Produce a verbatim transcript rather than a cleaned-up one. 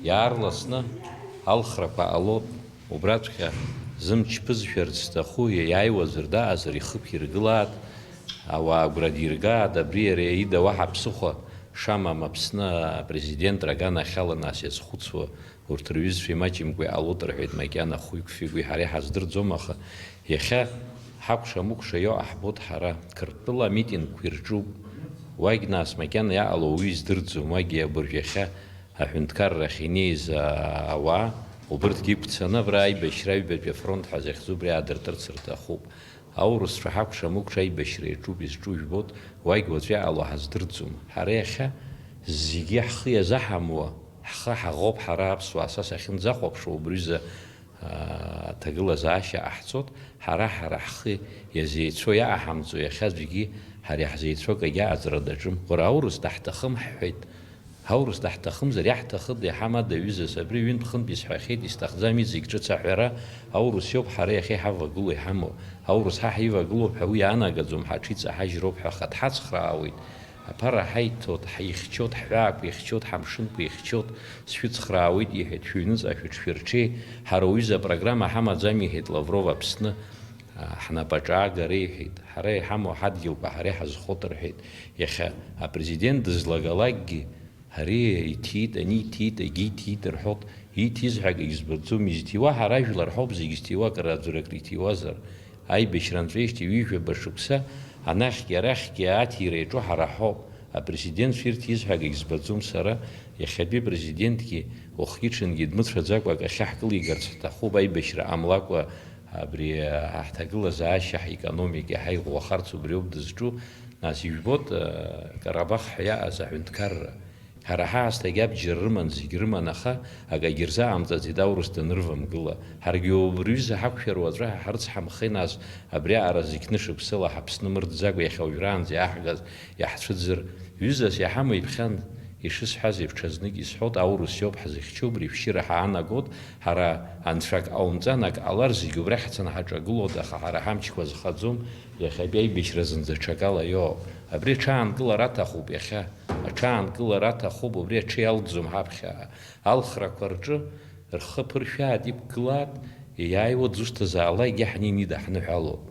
Иаарласны алхрақәа ҟалоит, убраҵәҟьа зымч ԥызшәарц зҭаху иааиуазар даҟазар ихықәиргылааит, ауаа агәра диргааит, абри иара ида уаҳа ԥсыхәа шамам Аԥсны апрезидент аганахьала нас иазхәыцуа урҭ рҩызцәа имаҷымкәа иҟалоит рҳәеит, макьана хәҩык-фҩык уи ҳара иҳаздырӡом, аха иахьа ҳакәша-мыкәша иоуа ҳбоит ҳара, Қырҭтәыла амитингқәа ирҿуп, уагь нас макьана иаҟало уаҩы издырӡом, уагь абыржә иахьа аҳәынҭқаррахь инеиз ауаа, убырҭгьы иқәцаны абра аибашьра аҩбатәи афронт ҳәа захьӡу убри аадыртырц рҭахуп. Аурысцәа ҳакәша-мыкәша аибашьра иаҿуп, изҿу жәбоит, уагь уаҵәы иаҟало ҳаздырӡом. Ҳара иахьа зегьы ҳхы иазаҳамуа, ҳхы ҳаӷоуп ҳара аԥсуаа, са сахьынӡахәаԥшуа убриҩыза, аа, аҭагылазаашьа ҟаҳҵоит, ҳара, ҳара ҳхы иазеицәоу иаҟаҳамҵо иахьа аӡәгьы ҳара иаҳзеицәоу акагьы аҟаҵара даҿым. Уара аурыс даҳҭахым ҳҳәеит. Аурыс даҳҭахымзар, иаҳҭахыда, иҳамада, ҩызас? Абри ҩынтә-хынтә исҳәахьеит, исҭахӡам, зегь ҿыц аҳәара, аурыс иоуп ҳара иахьа иҳавагылоу, иҳамоу. Аурыс ҳа ҳивагылоуп ҳәа уи иаанагаӡом, ҳаҽиҵаҳажьроуп ҳәа, аха дҳацхраауеит. Аԥара ҳаиҭоит, ҳихьчоит, ҳҳәаақәа ихьчоит, ҳамшынқәа ихьчоит, сшәыцхраауеит, иҳәеит, шәыҩныҵҟа шәыҽшәырҽеи, ҳара уҩыза апрограмма ҳамаӡам, иҳәеит Лавров Аԥсны, а, ҳнапаҿы аагара, иҳәеит, ҳара иҳамоу ҳадгьылқәа ҳара иҳазхоит, рҳәеит. Иахьа апрезидент дызлагалакгьы, ари иҭиит, ани иҭиит, егьи иҭиит рҳәоит, ииҭиз ҳәа акгьы збаӡом, изҭиуа ҳара жәлар ҳауп, зегь зҭиуа акыр аӡәыр акыр иҭиуазар. Аибашьра анҵәеижьҭеи ҩажәаба шықәса анахьгьы арахьгьы аҭира иаҿу ҳара ҳауп. Апрезидент шәирҭиз ҳәа акгьы збаӡом сара, иахьатәи апрезидентгьы ухгьы-ҽынгьы дмыцәаӡакәа акы ахьаҳкылигарц ҳҭахуп, аибашьра ҟамлакәа абри ҳаҳҭагылазаашьа, ҳекономика иаҳа иӷәӷәахарц убриоуп дызҿу, нас ижәбоит, Карабах ҳәа иаҟаз аҳәынҭқарра. Ҳара ҳаасҭагь абџьар рыман, зегь рыман, аха акагьы рзаҟамҵаӡеит аурыс данырвамгыла. Ҳаргьы убри аҩыза ҳақәшәар уаҵәы ҳа ҳрыцҳамхеи, нас, абриаҟара зықьны шықәсыла ҳаԥсны мырӡакәа иахьа уажәраанӡа иаҳгаз, иаҳцәыӡыр, ҩызас иҳамоу иԥхьан, ишысҳәаз еиԥш, ҽазнык исҳәот, аурыс иоуп ҳзыхьчо, убри шәшьыра ҳаанагот, ҳара анцәак ҟаумҵан, ак ҟалар, зегь убрахь ҳцаны ҳаҿагылот, аха ҳара ҳамчқәа зхаӡом, иахьатәи аибашьра зынӡа ҽакала иоуп. Абри аҽаанкылара аҭахуп иахьа. Аҽаанкылара аҭахуп, убри аҽы иалҵӡом ҳаԥхьа. Алхрақәа рҿы рхы ԥыршәааит, иқәгылааит, иааиуа дызусҭазаалакгьы ҳнеины идаҳныҳәалоуп.